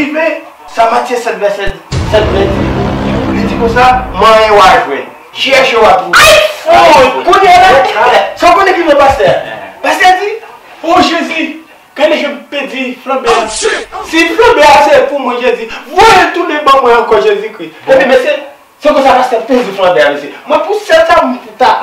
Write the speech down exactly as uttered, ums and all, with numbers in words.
rive, sa Matye sèt vèsè sèt vèsè di. Li di konsa, manyen w a jwenn. Chèche w a twouve. Ay, fout! Kounye a la, sa w konnen ki vle pastè a? Pastè di, o Jezi, gade jan m pèdi flanbè a. Si flanbè a se pou mwen, Jezi, voye l tounen ban mwen ankò, Jezikri. Epi, mesye, se konsa pastè pèdi flanbè a, mesye. Mwen, pou sèl sa, m ta.